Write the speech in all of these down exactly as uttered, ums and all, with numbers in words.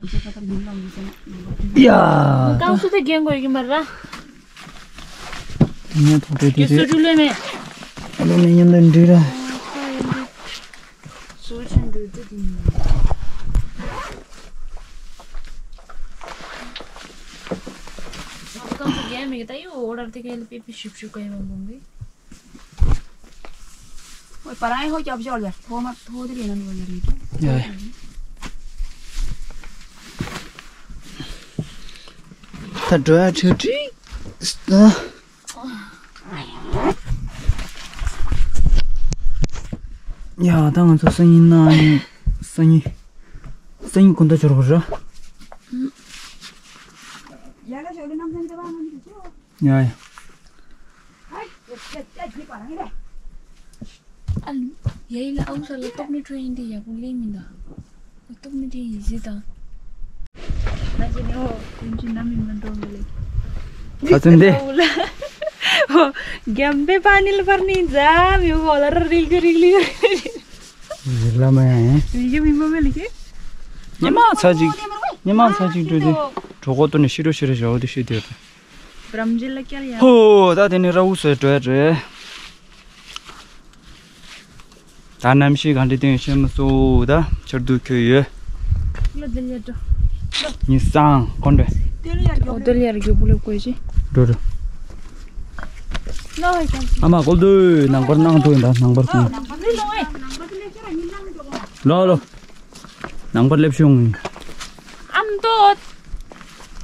ཡ། རྐང་སུ་དེ་རྒན་གོ་ཡོད་ཀྱི་མ་ར། དེ་ནས་ཐོག་དྲོད་དེ་རེད། སུ་ལོས་མེད། ཨ་ལོ་མེད་མཉམ་དུ་འདྲི་ར། སུ་ཆེན་འདྲི་དེ་དེ་ཡིན། རྐང་སུ་རྒན་མེད་ཀྱི་ད་ཡོད་འོ་ར་དེ་ག་ལ་པི་པི་ཤུབ་ཤུབ་ག་ཡོད་མ་འགོང་གི། ཨོ་པ་རང་ཧོ་རྒྱབ་ཤོག་ལ་ཐོག་མ་ཐོག་དེ་རེད་ན་ནོ་ཡ་རེད། ཡ་ཡ། ད་འགྲོ་ཡ་ཁྲིད་ཁྲིད། ཡ་ད་ང་ཚོ་སང་ཉིན་ན་སང་ཉིན་སང་ཉིན་དགོང་དག་འབྱོར་དགོས་ར། ཡ་ལ་ཞོག་ལེ་ནམ་སང་ཉིན་ད་བ་ང་ཉིན་ཞོག་ཡ་ཡ། ཨ་ལུ། ཡ་ཡི་ལ་ཨའུ་ས་ལ་སྟོབས་ནི་ཁྲོ་ཡིན་དེ་ཡག་པོ་ལེན་མི་འདུག་སྟོབས་ནི་དེ་ཡི་ཟི་དང་། ད་ཅི་ནི་ཧོ་ཀུན་གྱི་ནམ་ཡིན་མི་འགྲོ་མི་ལེ། ད་ཚུན་དེ། ཨའུ་ལ། ཧོ། རྒྱམ་པེ་པ་ནི་ལ་པར་ནི་ཛ་མི་ཧོ་ལ་ར་རིལ་གི་རིལ་གི། རིལ་ལ་མ་ཡ་ཡིན། རིལ་གི་མི་མ་མེ་ལ་གི། ཉི་མ་ཚ་ཅིག་ཉི་མ་ཚ་ཅིག་འགྲོ་དེ། གྲོད་ཁོག་ཏུ་ནི་ཤི་རོ་ཤི་རོ་ཞོ་དེ་ཤི་དེ། ཧོ། ད་དེ་ནི་ར་འུ་སོས་འགྲོ་ཡ་རེད། ད་གནམ་གཤིས་གང་འདྲ་སྟོན་ཤེས་མ་སོ་ད་ཆར་དུ་ཁྱོད་ཡོད། ཉི་སང་ཁོང་འདྲ། འོ་དེ་ལ་ཡར་རྒྱུག་པོ་ལེབ་དགོས་ཅི། འགྲོ་འགྲོ། ཨ་མ་ཀོལ་དུ་ནང་པར་ནང་དུ་ཡིན་ད་ནང་པར་ཁོང་། ལོ་ལོ། ནང་པར་སླེབས་བྱུང་། ཨམ་ཏོ།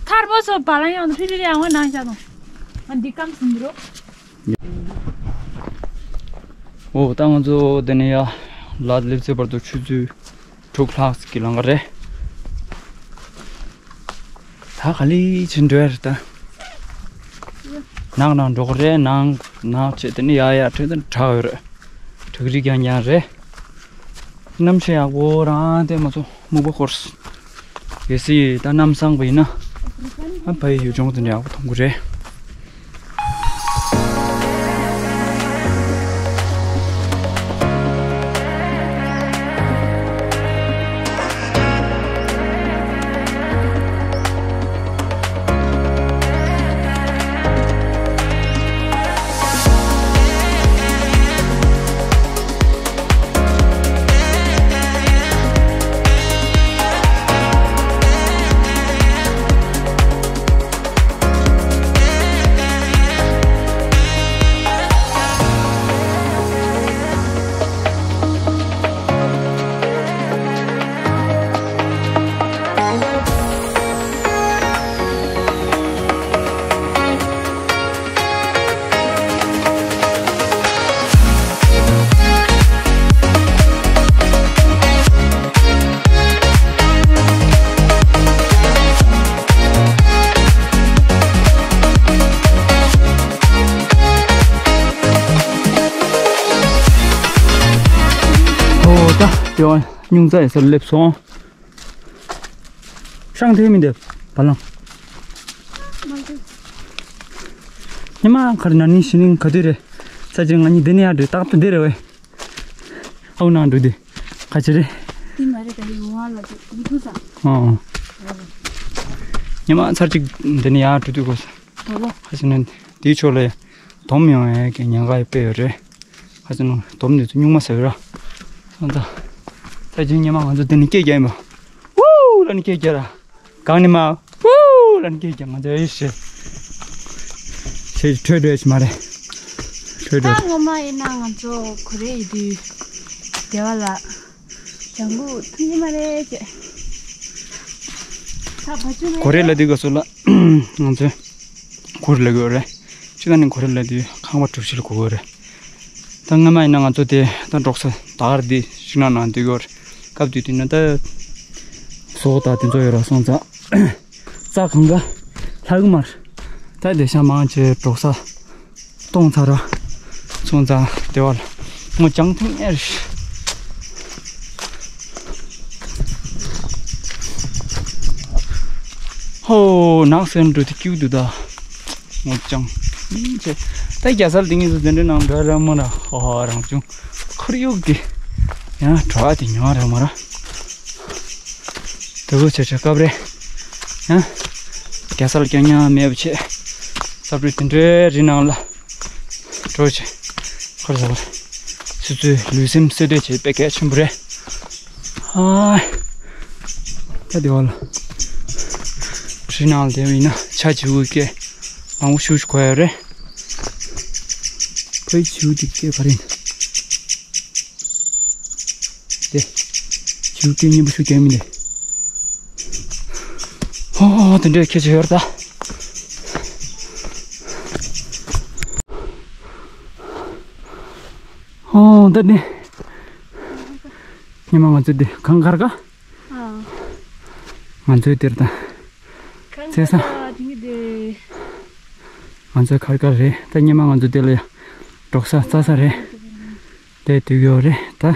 ཐར་པོ་སོ་བ་ལ་ཡང་ཧྲི་ཧྲི་ཡང་ནང་བཞག་དང་། ང་འདི་སྐམ་ཟིན་འགྲོ། འོ་ད་ང་ཚོ་དེ་ནས་ཡ་ལ་སླེབས་ཚེ་བར་དུ་ཆུ་ཚོད་དྲུག་ལྷག་གི་ལང་ག་རེད། ད་ག་ལི་ཕྱིན་འགྲོ་ཡ་རེད་ད། ནང་ནང་འགྲོ་གི་རེད། ནང་ནང་བྱས་དེ་ནས་ཡ་ཡ་ཁྲོད་དུ་དྲག་ཡོད་རེད། བྲག་རི་རྐྱང་རྐྱང་རེད། གནམ་གཤིས་ཡག་པོ་རང་དེ་མ་ཚོ་སྨུག་པ་འཁོར། གལ་སྲིད་ད་གནམ་སངས་པ་ཡིན་ན། ཨ་ཕ་ཡི་ཡུལ་ལྗོངས་དེ་འདྲ་ཡག་པོ་མཐོང་གི་རེད། ཨོ་ད་དེ་བ་སྙུང་རྩ་ཡི་སར་སླེབས་སོང་། ཤང་དེ་མི་འདེབས་བ་ལང་། ཉི་མ་ཁར་ན་ནིང་ཤི་ནིང་ག་དུས་རེད། ས་ཅིག་ང་གཉིས་འདི་ནས་ཡར་འགྲོ་ཏག་ཏུ་འདི་རེད་བས། ཨའུ་ནང་འགྲོ་དུས་ག་ཅི་རེད། འདི་མ་རེད་ད་ཡི་ཝ་ལ་འདུག་འདུག་ས། ཨོ་ཨོ། ཉི་མ་ཚར་གཅིག་འདི་ནས་ཡར་འགྲོ་དུས་གོ་ས། ཨོ་ལོ། ཁ་ཤས་ནི་དེའི་ཕྱོགས་ལ་དོམ་ཡོང་ཡས་ཀྱི་ཉེན་ཁ་དཔེ་ཡོད་རེད། ཁ་ཤས་ནི་དོམ་འདི་ཚོ་སྨྱུག་མ་ཟེར་ར། སོང་ཙང་། ད་ཅིག་ཉི་མ་ང་ཚོ་འདི་ནས་སྐད་རྒྱག་ཡིན་པ། ཝུའུ་ལ་ནི་སྐད་རྒྱག་ར། གང་ནི་མ། ཝུའུ་ལ་ནི་སྐད་རྒྱག་ང་ཚོ་ཨེ་ཤེ། ཁྱེད་ཀྱི་ཁྲོད་འགྲོ་ཡ་ཞིག་མ་རེད། ཁྲོད་འགྲོ། ད་ངོ་མ་ཡིན་ན་ང་ཚོ་གོ་རེ་ཡི་དུས། དེ་བ་ལ། ཇང་གུ་ཐུག་ནི་མ་རེད་ཅེས། ད་བ་ཆུ་མེད། གོ་རེ་ལ་དུས་ག་སོ་ལ། ང་ཚོ། གོ་རེ་ལ་གོ་རེ། ཅི་ད་ནི་གོ་རེ་ལ་དུས་ཁང་པ་གྲུ་བཞི་ལ་གོ་གོ་རེད། ད་སྔ་མ་ཡིན་ན་ང་ཚོ་དེ་ད་འབྲོག་ས་ད་གར་དེ་ཤིང་ནགས་ནང་སྡོད་ཀྱི་ཡོད་རེད། སྐབས་དུས་དེ་ན་ད་ཟོག་དང་དེ་ཚོ་ཡོད་ར་སོང་ཙང་རྩྭ་གང་ག་ལྷག་གི་མ་རེད། ད་དེ་ཤ་མང་ཆེ་འབྲོག་ས་གཏོང་ཚར་ར་སོང་ཙང་དེ་བ་ལ་ངོ་ཅང་ཐུང་ངེར། ཧོ་ནགས་སེམས་འགྲོ་དེ་སྐྱིད་འདུག་ད། ངོ་ཅང་། ཨིན་ཅེ། ད་རྒྱ་སར་དེ་ངེད་ཚོ་དེ་འདྲའི་ནང་འགྲོ་ར་མ་ར་ཧོ་ཧོ་རང་བྱུང་ཁོར་ཡུག་གི་ཡང་གྲོགས་དེ་ཉོ་ར་མ་ར། དུ་བོ་ཆེ་ཆེ་སྐབས་རེ་ཡང་རྒྱལ་ས་ལ་སྐྱོན་ཉག་མེད་པ་བྱས། སྐབས་རེ་དེ་འདྲའི་རི་ནང་ལ་འགྲོ་བྱས། ཁར་ཟ་བར་ཆུ་ཚོད་ལུས་སེམས་གསོ་སྡོད་བྱེད་དཔེ་གལ་ཆེན་པོ་རེད། ཨ། ད་དེ་བ་ལ་རི་ནང་ལ་བསྡད་པ་ཡིན་ན་ཆ་བྱིའུ་སྐད་མང་པོ་ཤུགས་ཤུགས་གོ་ཡ་རེད། ཕའི་བྱིའུ་དེ་སྐད་ག་རེ་ཡིན། དེ། བྱིའུ་སྐད་སྙན་པོ་ཤུགས་རྒྱག་མི་འདི། ཧོ་ཧོ་དེ་འདྲའི་ཁྱད་ཆོས་ཡོད་རེད་ད། ཧོ་ད་ནི། ཉི་མ་ང་ཚོ་འདི་གངས་དཀར་ཀ་ང་ཚོའི་འདིར་དང་། ཚེ་ས། ང་ཚོའི་མཁར་དཀར་རེད། ད་ཉི་མ་ང་ཚོ་འདི་ལ་ཡ་འགྲོ་ས་རྩྭ་ས་རེད། དེ་དུས་ཡོད་རེད་ད།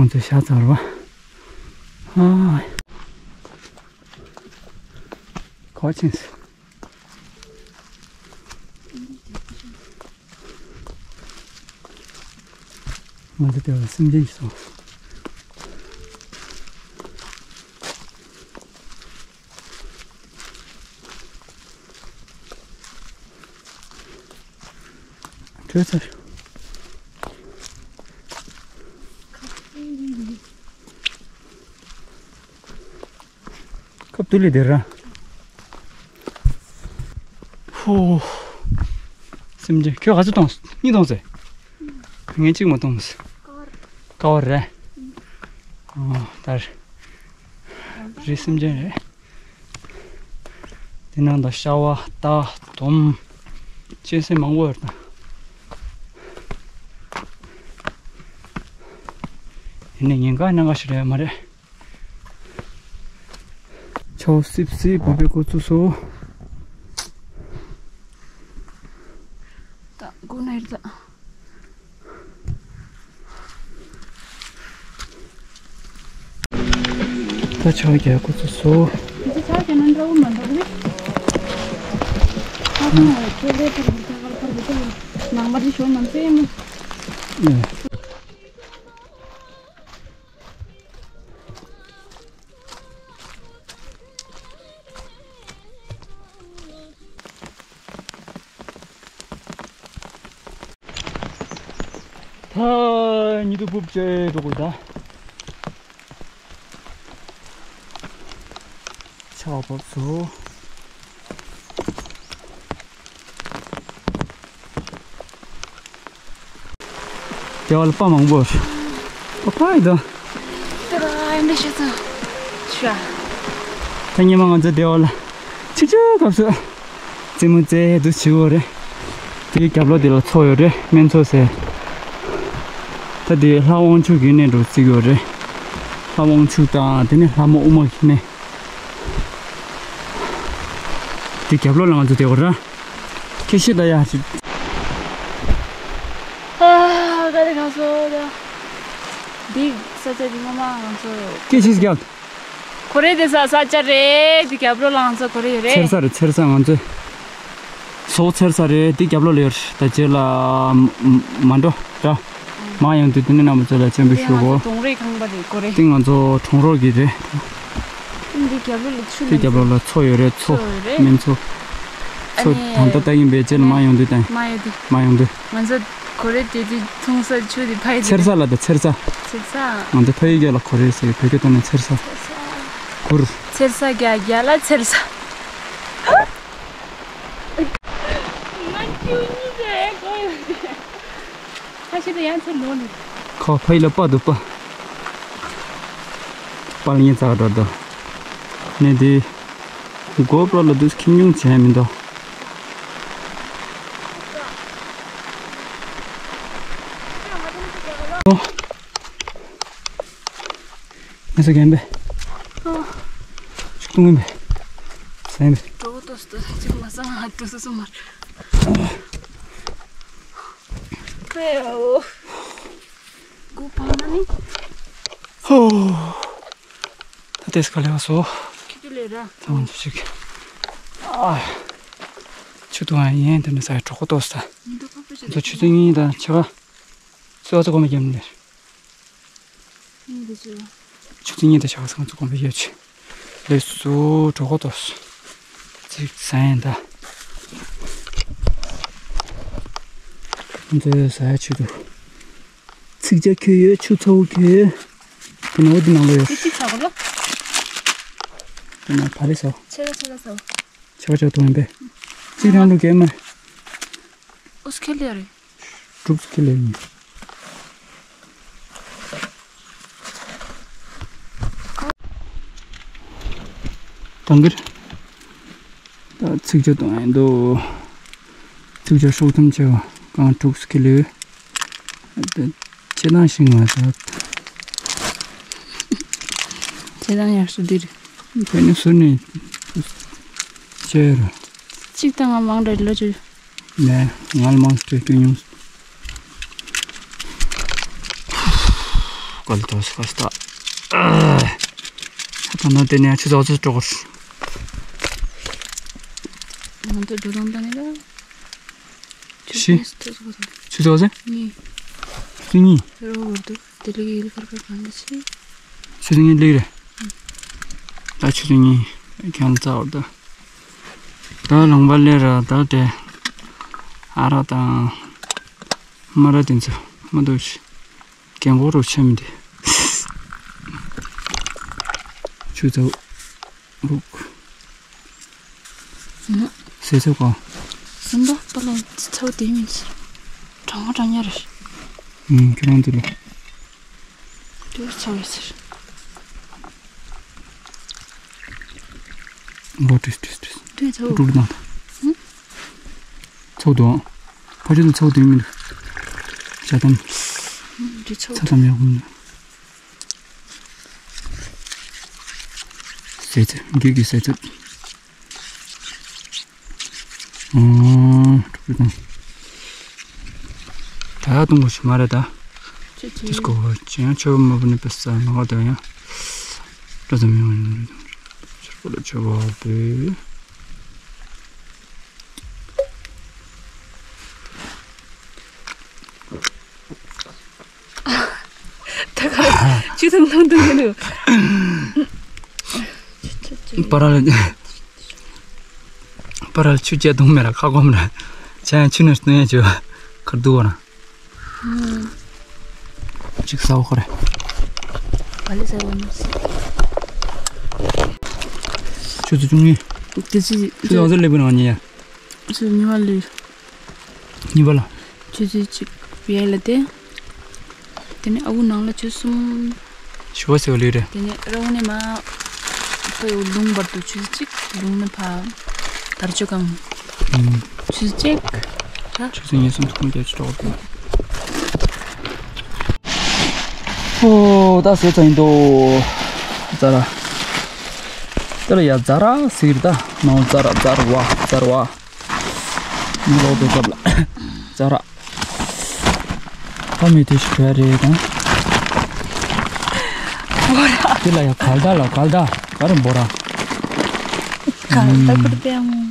ང་ཚོའི་ཤ་ཚར་བ། ཨ། གོ་ཆེན། ང་ཚོ་དེ་བ་སེམས་ཅན་ཞིག་སོང་། བྲོས་ཚར། ཁབ་ཏུ་ལི་དེ་ར། ཧོ། སེམས་ཅན་ཁྱོད་ག་ཚོད་གཏོང་། གཉིས་གཏོང་ཟེར། ངས་གཅིག་མ་གཏོང་ཟེར། ཀ་བར་རེད། ཨོ་ད་རེད། རི་སེམས་ཅན་རེད། དེ་ནང་དུ་ཤ་བ་རྟ་དོམ་གཅན་གཟན་མང་པོ་ཡོད་རེད་ད། ཡིན་ནའི་ཉེན་ཁ་སྣ་ཁ་ཞིག་རེད་མ་རེད། ཆའོ་སིབ་སིབ་བུ་པའི་ཁུ་ཚུར་སོ། ད་སྒོ་ནས་ད། ད་ཆའོ་རྒྱལ་ཁུ་ཚུར་སོ། ཆའོ་རྒྱལ་ན་འདྲ་བོ་མ་འདྲ་བོ་རེད། ཨ་ཁོང་ཁྱེད་ལས་ཐར་བུ་ཐ་གར་ཐར་བུ་ཐ་ནང་པར་དེ་ཞོར་ནམ་སེ་མོ། ད་ཉི་དུ་ཕུབ་ཅེས་འགྲོ་དགོས་ད། ཆར་པ་བབས་སོང་། རྒྱ་བལ་པ་མང་པོ། པ་ཕ་ཡི་དང་། ཏི་ར་ཨེ་འདྲ་ཤ་ཚ། ཤ། ད་ཉི་མ་ང་ཚོ་རྒྱ་བལ་ཆུ་ཆུ་སྐབས་སུ། རྩེད་མོ་རྩེ་འདུག་བྱེད་འོ་རེད། དེའི་རྒྱབ་ལོགས་དེ་ལ་མཚོ་ཡོད་རེད། སྨན་མཚོ་ཟེར། ད་དེ་ལྷ་དབང་ཕྱུག་གི་གནས་འགྲོ་རྩིས་ཡོད་རེད། ལྷ་དབང་ཕྱུག་དང་དེ་ནས་ལྷ་མོ་ཨུ་མ་གི་གནས། དེ་རྒྱབ་ལོགས་ལ་ང་ཚོ་བསྡད་ཡོད་ར། ཁྱེད་ཤི་ད་ཡ་ཅིག་ཨ་ག་རེ་ག་སོ་ད། འདི་ས་ཆ་འདི་ངོ་མ་ང་ཚོ། སྐད་ཆ་རྒྱག་ཁོ་རེ་དེ་ས་ས་ཆ་རེད། དེ་རྒྱབ་ལོགས་ལ་ང་ཚོ་ཁོ་རེ་ཡོད་རེད། ཚེར་ས་རེད། ཚེར་ས་ང་ཚོ་ཟོག་ཚེར་ས་རེད། དེ་རྒྱབ་ལོགས་ལ་ཡོད་རེད། ད་རྗེས་ལ་མ་མ་འགྲོ་འདྲ། མ་ཡོང་དུས་དེ་ནས་རྣམ་པ་ཚོ་ལ་སྤྱན་འབུལ་ཞུ་གོ། དེ་ང་ཚོ་གྲོང་རོགས་ཁང་པ་རེད་ཁོ་རེ། དེ་ང་ཚོ་གྲོང་རོགས་ཀྱི་རེད། འདི་རྒྱབ་ལོགས་ལ་ཆུ་དེ་རྒྱབ་ལོགས་ལ་མཚོ་ཡོད་རེད། མཚོ། མཚོ་ཡོད་རེད། སྨན་མཚོ། མཚོ། ཨ་ནི་ད་ལྟ་ལྟ་གིན་པའི་རྗེས་ལ་མ་ཡོང་དུས་དང་། མ་ཡོང་དུས། མ་ཡོང་དུས། ང་ཚོ་གོ་རེ་དེ་དུས་འཐུང་ས་ཆུ་དེ་ཕ་ཡི་ཚེར་ས་ལ་ད་ཚེར་ས། ཚེར་ས། ང་ཚོ་ཕ་ཡི་སྐད་ལ་གོ་རེ་ཟེར། བོད་སྐད་ཐོག་ནས་ཚེར་ས། ཚེར་ས། གུར། ཚེར་ས་རྒྱ་རྒྱ་ལ་ཚེར་ས། ང་ཁྱོད་གཉིས་ཀྱི་ཨེ་གོ་ཡོད་དེ། ཁ་ཤས་དེ་ཡང་ཚུར་ལོག་ནས། ཁོ་ཕ་ཡི་ལ་པ་འདུག་པ། པ་ལ་ཉེ་ཚ་འགྲོ་འདུག་ནས་དེ། གོ་པྲོ་ལ་དུས་ཁྱིམ་ཉུང་བྱས་མི་འདུག་ཨོ། ངས་སུ་རྒན་པས། ཨོ། ཤུགས་གཏོང་གིན་པས། ཟ་ཡིན་པས། གྲོགས་ཏོ་སྟོ་ཅིག་མ་ཟ་ང་ཏོ་སུ་སུ་མར། ཁོས་ཨོ། སྒོ་སྤང་ན་ནི། ཧོ། ད་ལྟས་ག་ལེ་བ་སོ། ཁྱི་ཁྱི་ལེ་ར། ད་ང་ཚོ་ཅིག་ཨ། ཆུ་དུང་ཨ་ཡན་དེ་ནི་ས་ཡ་གྲོགས་པོ་ཏོ་ས། ང་ཚོ་ཆུ་ཚོད་གཉིས་དང་ཕྱེད་ཀ་སོ་ཚོ་གོམ་པ་རྒྱབ་ནས། ཆུ་ཚོད་གཉིས་དང་ཕྱེད་ཀ་ས་ང་ཚོ་གོམ་པ་རྒྱབ་ཆུ། ལེགས་སོ། གྲོད་ཁོག་ལྟོགས་སོང་། ཚིག་ཟ་ཡིན་ད། ཁོང་ཚོས་ཟ་ཡ་བྱེད་འདུག། ཚིག་ཇ་ཁྱེར་ཡོད། ཆུ་ཚ་པོ་ཁྱེར་ཡོད། དེ་ནས་འོ་དེ་ནང་ལ་ཡོད། དེ་གཅིག་ཟ་དགོས་ལ། དེ་ནས་བ་ལེ་ཟ། ཆེ་ལ་ཆེ་ལ་ཟ། ཆེ་བ་ཆེ་བ་འཐུང་ཡིན་པས། གཅིག་རང་ལུགས་རྒྱས་མ་རེད། ཨོ་སི་ཁེ་ལེ་རེད། དྲུག་སི་ཁེ་ལེ་ཡིན། དང་གིར། ད་ཚིག་ཇ་བཏུང་ཡིན་འདུག། ཚིག་ཇ་ཧྲུག་ཐུམ་ཆེ་བ་གང་དྲུག་སི་ཁེ་ལེ། ད་ཁྱེད་རང་ཤིང་མ་ཟ། ཁྱེད་རང་ཡག་ཤོས་འདི་རེད། དེ་ནི་ཟུར་ནས་ཆེ་ར། གཅིག་དང་ང་མང་འདྲ་ལོ་ཆུ། ནས་ང་ལ་མང་སྤྲད་སྤྲད་མྱོང་། ཀལ་ཏོ་སི་ཁ་སྟ། ད་ནང་དེ་ནས་ཆུ་ཚོད་ཚོད་སྤྲོ་གར། ང་ཚོ་འགྲོ་སྟངས་ད་ནི་ལ། ཤི། ཆུ་ཚོད་ཚོད་ཚོད་ཚོད། ཆུ་ཚོད་ཚོད། གཉིས། ཆུ་ཚོད་གཉིས། རོ་བར་དུ། དེ་ལས་ཡུལ་ཁར་ཁར་གང་གི་ཆེ། ཆུ་ཚོད་གཉིས་ལེགས་རེད། ད་ཆུ་ཚོད་གཉིས་ཁྱང་རྩ་བར་དུ། ད་ལུང་པ་ལས་ར་ད་དེ། ཨ་ར་དང་། མ་ར་དེ་ཚོ་མ་འདུག་ཤི། རྒན་གོག་རུ་ཆེ་མི་འདི། ཆུ་ཚོད་དྲུག། ཟས་ཚོད་གང་། སེམས་པ་པ་ལ་ཚོད་དེ་མིན་ཟེར། གྲང་མོ་གྲང་ཉར་རེད། ཨུམ། ཁྱོད་རང་འདི་ལ། དེ་ཚོད་ཡོད་ཟེར། འགོ་ཏྲིས་ཏྲིས་ཏྲིས། དེ་ཚོད། དྲུག་དང་། ཨུམ། ཚོད་དང་། ཕ་ཆུ་དང་ཚོད་དེ་མིན། ཇ་དམ། ཨུམ། དེ་ཚོད། ཚ་དམ་ཡག་མིན། ཟས་ཚོད། རྒྱུད་ཀྱི་ཟས་ཚོད། ཨང་། ཀྲུག་ཀྲུག་དང་། ད་གཏོང་དགོས་ཤིག་མ་རེད་ད། ཅི་ཅི། ཏིས་ཀོ་ཅི་ཡང་ཆོས་མ་བུ་ནི་པེ་ས་ང་ག་དེ་ཡང་། ད་ཙམ་ཡང་ཡང་ཆར་པོ་ལ་ཆོས་པ་བུ། ད་ག་ཆུ་ཚང་ཐང་ཐང་ཡིན་ནོ། པ་ར་ལ། པ་ར་ལ་ཆུ་བཅད་གཏོང་མེད་ར་ཁ་སྐོམ་ར། ཆ་ཡང་ཆུ་ནས་སྟོན་ཡ་བྱོས། ཁར་འདུག་བ་ར། ཅིག་ཟ་བ་ཁོ་རེ། ག་ལེ་ཟ་བ་ནི། ཆུ་ཚོད་བཅུ་གཉིས། དེ་ཚོད་ཆུ་ཚོད་ལེགས་པོ་ནང་ཉེ་ཡ། ཆུ་ཚོད་གཉིས་པ་ལུས། གཉིས་པ་ལ། ཆུ་ཚོད་གཅིག་ཡས་ལ་དེ། དེ་ནས་ཨ་ཁུ་ནང་ལ་ཆུ་གསུམ། ཞུ་བ་ཟེར་བ་ལུས་རེད། དེ་ནས་ར་བ་ནས་མ། ཁོའི་ལུང་བར་དུ་ཆུ་ཚོད་གཅིག་ལུང་ནས་ཕ། དར་ཆུ་གང་། ཨུམ། ཆུ་ཚོད་གཅིག་ད། ཆུ་ཚོད་གཉིས་གསུམ་ཐུག་མ་རྒྱབ་ཅིག་གྲོགས་པོ། ཨོ་ད་ཟས་ཚ་ཡིན་དོ། ཛ་ར། དེ་ལ་ཡ་ཛ་ར་ཟེར་ད་ནང་ཛ་ར་ཛ་ར་བ་ཛ་ར་བ། མི་ལོག་དུ་སྐབས་ལ། ཛ་ར། ཕ་མི་དེ་ཞིག་བྲོས་རེད་དང་། འབོ་ར། དེ་ལ་ཡ་གལ་ད་ལ་གལ་ད་ག་རུ་འབོ་ར། གལ་ད་ཁུར་ཏེ་ཨང་།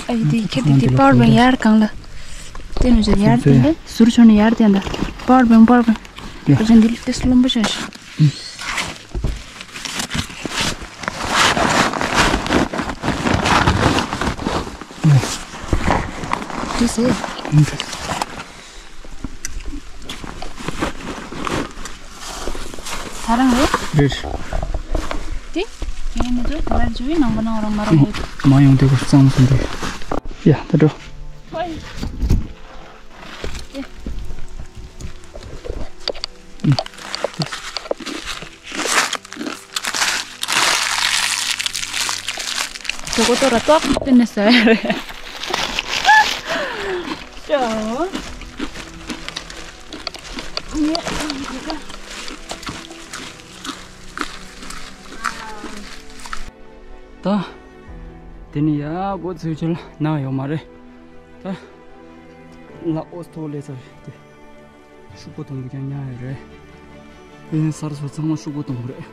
ཨ་ཡི་དེ་ཁྱེད་དེ་དེ་པ་ཝར་བེང་ཡར་གང་ལ། དེ་ནུ་ཅར་ཡར་དེ་འདྲ་ཟུར་ཆོ་ནི་ཡར་དེ་འདྲ། པ་ཝར་བེང་པ་ཝར་བེང་། ཡ། ཨ་ཅན་དེ་ལ་ཏེ་སུ་ལོམ་པ་ཆ་ཤི། དེ་ཟེར། ད་རང་རེད། རེད། དེ། ངས་མི་འདུག་ང་ལ་བརྗོད་ནང་པ་ནང་རང་མ་རང་རེད། མ་ཡོང་དེ་གོ་གཙང་སོང་དེ། ཡ་ད་འགྲོ། ཧོꯏ། དེ། ཨུ། དེ་གོ་ཏོ་ར་ཏོག་ཏེ་ནས་ཟ་ཡ་རེད། ཅོ། ད། དེ་ནི་ཡག་པོ་ཚུལ་ཆེན་ན་ཡོད་མ་རེད། ད། ལ་ཨོ་སྟོ་ལེ་ཚ་རེད་དེ། ཤུག་པ་དང་པོ་རྐྱང་རྐྱང་ཡོད་རེད། དེ་ནི་གསར་བཟོ་ཚང་མ་ཤུག་པ་དང་པོ་རེད།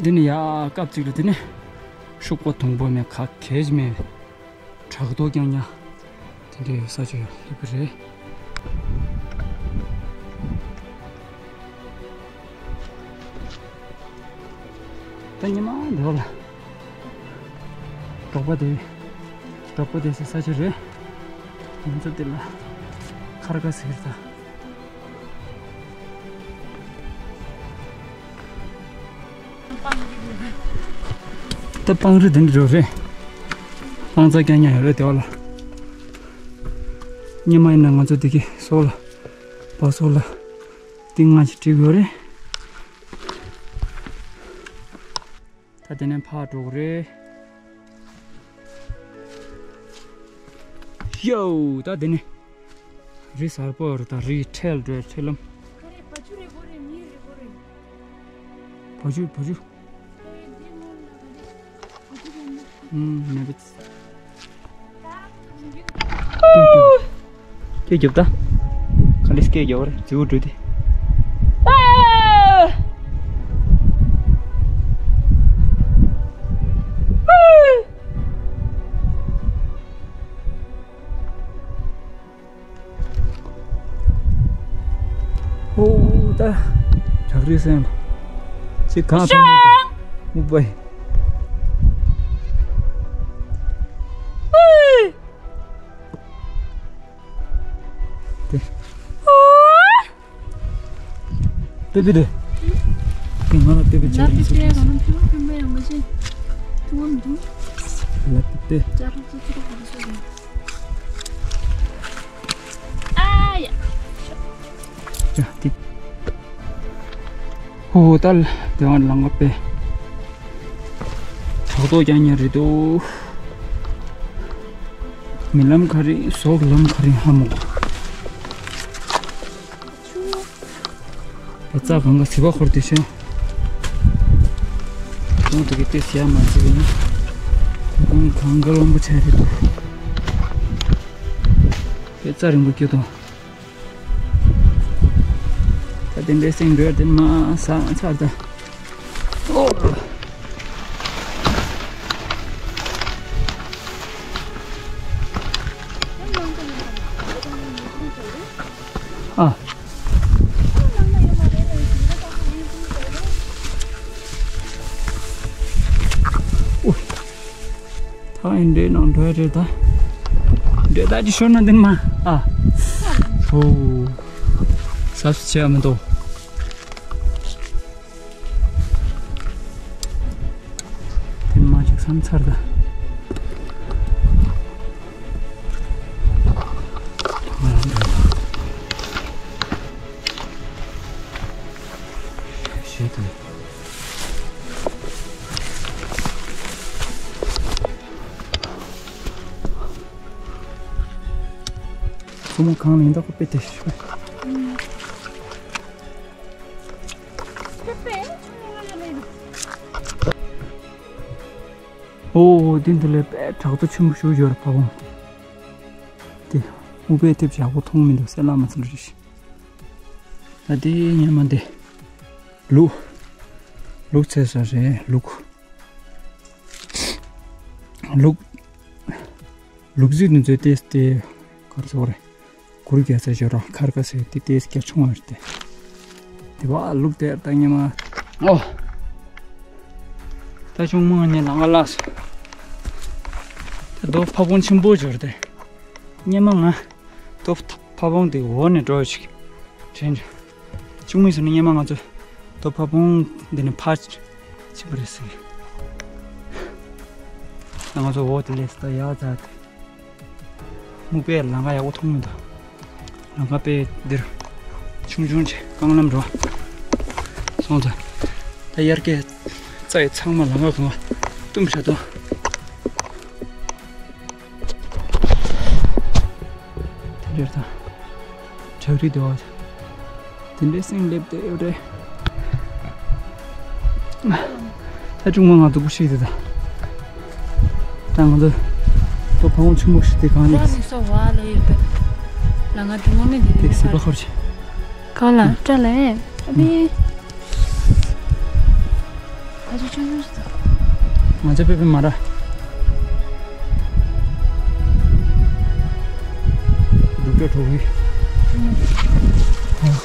འདི་ནི་ཡ་སྐབས་གཅིག་ལ་དེ་ནི་ཤུག་པ་དང་པོ་མེད་ག་གེ་ཞིག་མེད། བྲག་རྡོ་རྐྱང་རྐྱང་དེ་འདྲའི་ཡོད་ས་ཅིག་ཡོད་པ་རེད། ད་ཉི་མ་འདི་བ་ལ། འབྲོག་པ་དེ། འབྲོག་པ་དེ་ཟེར་ས་ཆ་རེད། ང་ཚོ་འདི་ལ་ཁར་ཀ་ཟེར་ད། ད་སྤང་རི་དེ་འདྲ་རེད། སྤང་རྩྭ་རྐྱང་རྐྱང་ཡོད་རེད་དེ་བ་ལ། སྔོན་མ་ཡིན་ན་ང་ཚོ་དེ་གི་སོག་ལ། བ་སོག་ལ། ཏིང་ང་ཞིག་བྲིས་ཡོད་རེད། ད་དེ་ནས་ཕར་འགྲོ་གི་རེད། ཡོ། ད་དེ་ནས་རི་གཟར་པོ་རེད། ད་རི་ཁྲལ་འགྲོའི་ཁྲལ་ལམ། བ་ཕྱུགས་རེད་པོ་རེད། མི་རེད་པོ་རེད། བ་ཕྱུགས། བ་ཕྱུགས། ཨུམ། མེད་པ། སྐད་རྒྱབ་ད། ག་ལེར་སྐད་རྒྱབ་པ་རེད། རྫི་བོ་འགྲོ་དེ། ཨོ། ད་བྲག་རི་སེམས་ཅིག་གང་ཐོན་མི་འདུག་སྨུག་པ་ཡིན། དེ། པེ་པེ་དེ། དེ་ང་ལ་པེ་པེ་ཅར་རི་སེ་ཏྲིས། ལ་པེ་པེ། ཨ་ཡ། ཡ་དེ། ཧོ་ཧོ། ད་དེ་བ་ལ་ང་པེ། བྲག་ཐོག་རྐྱང་རྐྱང་རེད་འདུག། མི་ལམ་ག་རེ། ཟོག་ལམ་ག་རེ། ཧ་མོ། རྩྭ་གང་ག་ཟིལ་པ་འཁོར་དེ་ཤོད། ཁོང་དེ་གི་ཏེ་ཟིལ་ཡ་མ་ཟིལ་བས་ན། ཁོང་གང་ག་རློན་པོ་ཆགས་རེད་འདུག། དེ་རྩྭ་རིང་པོ་སྐྱོད་དང་། ད་དེ་འདྲའི་སེང་འགྲོས་དེ་མ་ས་ཚར་ད། ཨོ། ཨ། ཨོ། ད་ཨེ་འདྲའི་ནང་འགྲོ་ཡ་རེད་ད། འདྲེ་ད་ཅི་ཤོར་ན་འདི་མ། ཨ། ཧོ། ཟབ་ཆེ་མི་འདུག། འདི་མ་ཅིག་བསམ་ཚར་ད། ཞེས་དང་། སྲུ་མོ་གང་ལེན་ད་ཁོ་པེ་ཏེ་ཤོད། ཨོ། དེ་འདི་ལས་དཔེ་བྲག་རྡོ་ཆེན་པོ་ཞིག་ཡོད་རེད་ཕ་བོང་། དེ་སྨུག་པས་ཐེབས་ཡག་པོ་མཐོང་མི་འདུག། གསལ་ལ་མ་ཚུལ་རེད། ད་དེ་ཉི་མ་འདི། ལུག་ལུག་ཚེ་ས་རེད་ལུག། ལུག་ལུག་རྫི་འདི་ཚོའི་ཏེས་ཏེ་གར་སོག་རེད། གུར་རྒྱག་ས་ཞོར་རང་ཁར་ཀ་ཟེར་ཏེ་ཏེས་རྒྱ་ཆུང་བ་རེད་དེ། དེ་བ་ལུག་དེར་ད་ཉི་མ། ཨོ། ད་ཆུང་མ་ངས་ལང་ག་ལགས་སོ། ད་རྡོ་ཕ་བོང་ཆེན་པོ་ཞོར་དེ། ཉི་མ་ང་རྡོ་ཕ་བོང་དེ་འོག་ནས་འགྲོ་ཡོད་ཅིག་དྲན། ཆུང་མིན་སོང་ན་སྔོན་མ་ང་ཚོ་རྡོ་ཕ་བོང་འདི་ནས་ཕར་ཕྱིན་པ་རེད་ཟེར། ད་ང་ཚོ་འོག་དེ་ལས་ད་ཡར་འཛེགས་ཏེ། སྨུག་པས་ལམ་ཁ་ཡག་པོ་མཐོང་མི་འདུག། ལམ་ཁ་དཔེ་འདིར་ཆུང་ཆུང་བྱས་རྐང་ལམ་འགྲོ། སོང་ཙང་ད་དབྱར་ཁའི་རྩྭ་ཡི་ཚང་མ་ལམ་ཁ་གང་བ་བཏུམ་བཞག་འདུག། དེ་འདྲར་ད་བྲག་རི་དེ་བ་དེ་འདྲའི་སེང་སླེབས་བསྡད་ཡོད་རེད། ད་ཅུང་མ་ང་སྡུག་པོ་ཞིག་དེ་ད། ད་ང་ཚོ་ད་ཕ་བོང་ཆེན་པོ་ཞིག་དེ་གང་ནས། ལ་ལུག་ས་བ་ལ་ཡོད་པས། ལ་ང་དུ་ངོ་མི་འདི་དེ་ནས་སྲིད་པ་ཁར་ཁོར་ཆེ། གང་ལ་སྐྲ་ལ་ཨེ་ཨ་ནི། ཨ་ཅོ་ཅོ་ཅོ་ཅོ། ང་ཚོ་པེ་པེ་མ་ར། སྡུག་ཅག་གྲོགས་ཡིན། ཨ།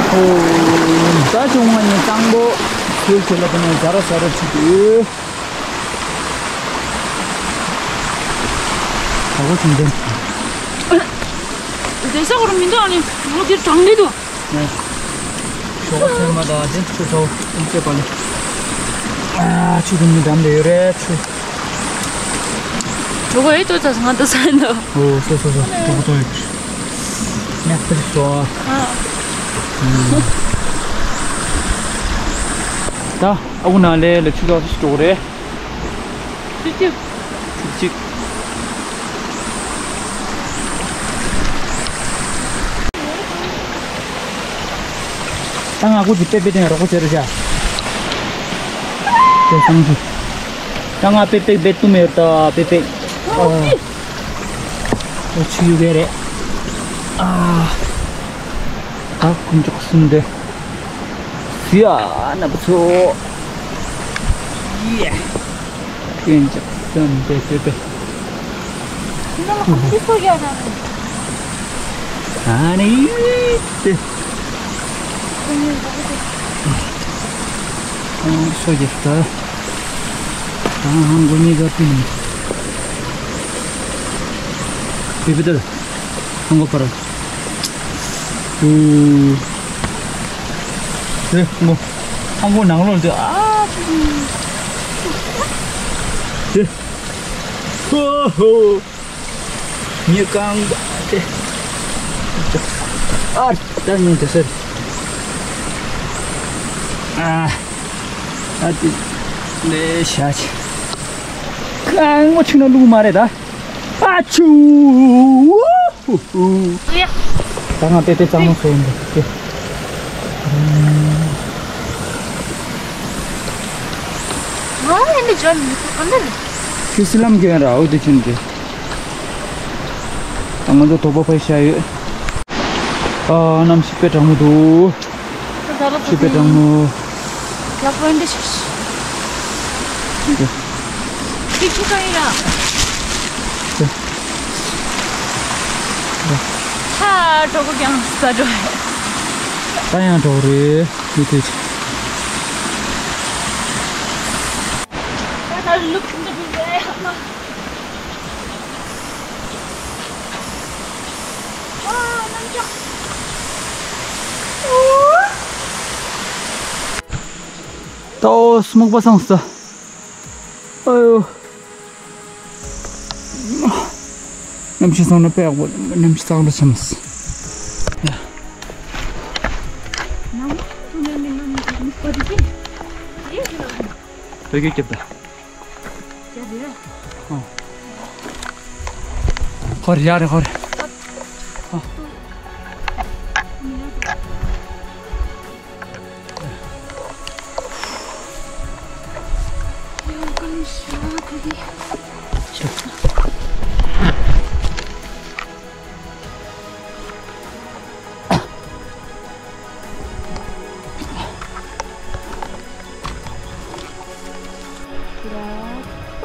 ཨོ། ད་བྱུང་བ་ནི་གཙང་པོ། ཁུལ་ཁུལ་ལ་དེ་ནས་ཟ་ར་ཟ་ར་བྱེད་དུས། ད་གོ་ཆུང་ཆུང་། བསྡད་ས་གོ་ར་མི་འདུག་ཨ་ནི་ངོ་དེ་གྲང་གི་འདུག་ཞོགས་པ་ཚེར་མ་དང་དེ་ཆུ་ཚོ་ཨུམ་ཚེ་པ་ལ། ཨ་ཆུ་དུ་མི་འགྲམ་ལ་ཡོད་རེད་ཆུ། གྲོགས་ཨེ་ཏོ་ཙ་ང་ཏོ་ས་འདུག་ཨོ་སོ་སོ་སོ་གྲོགས་ཏོ་ཡོད། ཉག་ཏི་སོ། ཨ། ད་ཨ་ཁུ་ན་ལེ་ལ་ཆུ་ཚོགས་ཤིག་འགྲོ་གི་རེད། ཆུ་ཚོགས། ཆུ་ཚོགས། ད་ང་ཁོ་ཅི་པེ་པེ་དེ་རོགས་ཁོ་ཟེར་རོ་ཤ། དེ་སང་ཞིག་ད་ང་པེ་པེ་པེ་ཏུ་མེར་ད་པེ་པེ། ཨོ། ཨོ་ཆུ་ཡུ་གེ་རེད། ཨ། ད་ཁོང་ཅོག་གསུམ་དེ། ཟི་ཨ་ན་བུ་ཚོ། ཡེ། ཁོང་ཅོག་གསུམ་དེ་པེ་པེ། ཨ་ནི་ཏེ། ཨང་སོ་ཡེ་ཏ། ཨང་ཧང་གོ་ནི་ག་ཏི་ནི། པི་པི་ཏ། ཧང་གོ་པ་ར། ཨུ། ཏེ་ཧང་གོ། ཧང་གོ་ནང་ལོགས་ཏེ་ཨ། ཏེ། ཧོ་ཧོ། ཉི་གང་བ་དེ། ཨ། ད་ཉོན་དེ་ཟེར། ཨ། ཨ་དེ། ལེ་ཤ་ཆེ། གང་ངོ་ཆུ་ན་ལུག་མ་རེད་ད། ཨ་ཆུ། ཧུ་ཧུ། ད་ང་དེ་དེ་གཙང་མ་སོ་ཡིན་འདུག་ཀེ། ང་ཡིན་འདི་འཇོན་མི་ཐུབ་ག་འདི་རེད། ཁྱོད་སི་ལམ་གྱོན་ར་འོ་དེ་ཆུན་དེ། ད་ང་ཚོ་དོག་པ་ཕར་བཞག་ཡོད། ཨ་གནམ་གཤིས་དཔེ་གྲང་མོ་འདུག་གཤིས་དཔེ་གྲང་མོ། ཡག་པོ་འདི་ཤ་ཤ། འདི། ཁྱི་ཁྱི་ག་ཡིན་ར། འདི། ཧ་གྲོགས་པོ་ཀྱང་ས་འགྲོ། ད་ཡང་གྲོགས་རེད་མི་དེ། ད་ད་ལུག་འདི་འདི། ཏའོ་སྨུག་པ་སངས་སོ། ཨ་ཡོ། གནམ་གཤིས་སངས་ན་དཔེ་ཡག་པོ། གནམ་གཤིས་གཙང་རུ་ཆམས། བོད་སྐད་རྒྱབ་ད། ཧོར་ཡ་རེ་ཧོར། ཧོ།